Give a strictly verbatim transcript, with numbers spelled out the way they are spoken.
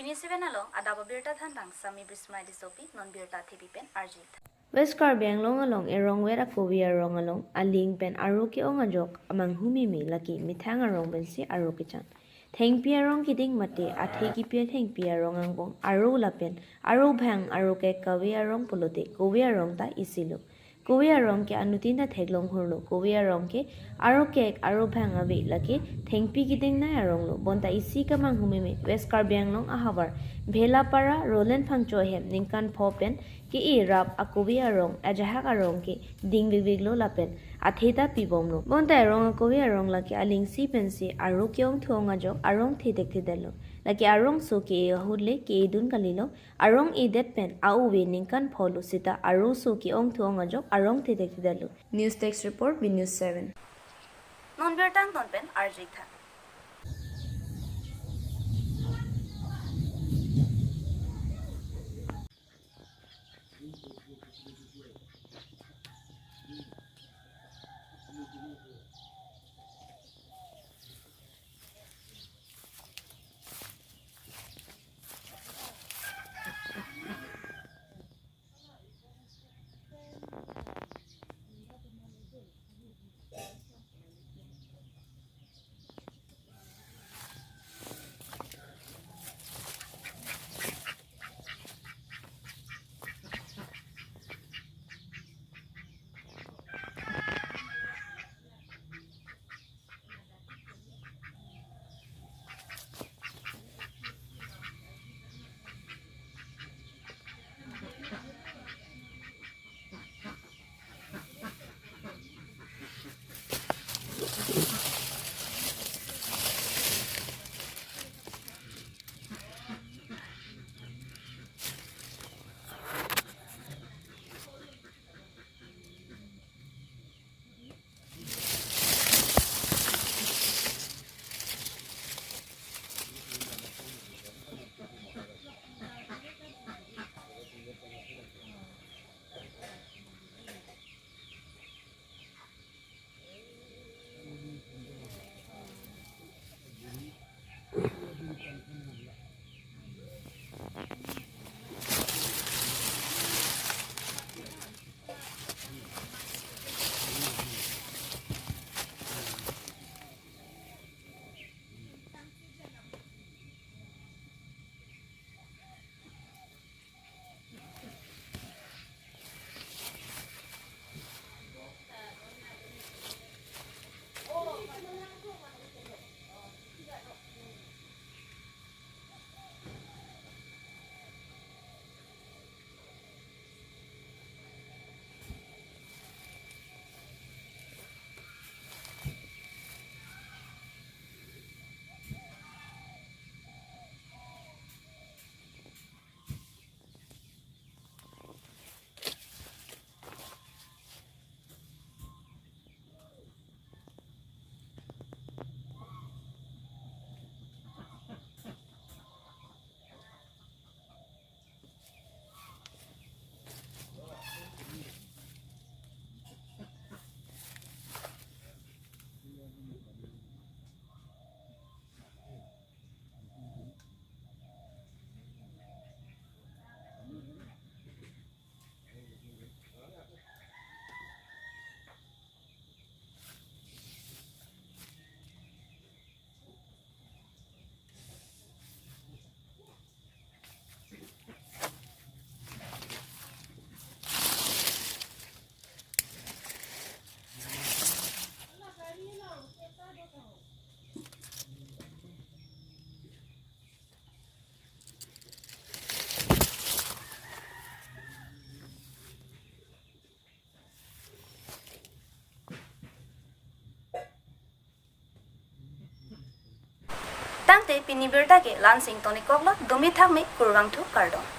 Seven along adap abirta thanbang Sami Bismai Tissopi, non birta thepi pen arjutha. West Karbi Anglong along erongvet akovi arong along aling pen aro ke-ong ajok amanghumeme lake methang arong pensi aro kechan. Thengpi arong keding mate athe kipi athengpi arong angbong aro lapen aro bhang aro kek kave arong pulote kovi arong ta isi lo. Kovi arong ke anuttin ta theklong hurlo. Kovi arong ke aro kek aro bhang ave lake thengpi keding nai arong lo. Bonta isi kamanghumeme West Karbi Anglong ahavar Bhelapara Roland Phangcho ahem ningkan pho pen ke-e rap akovi arong ajahak arong ke ding vikvik lo lapen athe ta pibom lo. Bonta arong akovi arong lake alingsi pensi aro ke-ongthu-ong ajok arong thetek thedet lo. Lake arongso ke-e ahut le ke-edun kali lo. Arong edet pen a-ove ningkan pho lo seta aroso ke-ongthu-ong ajok arong thetek thedet lo. News Desk Report, B News seven. Non birta angton pen arjutha. Tangte pini birta ke la-an si ingtonik koklo, dumi thakme, kurvangthu, kardom.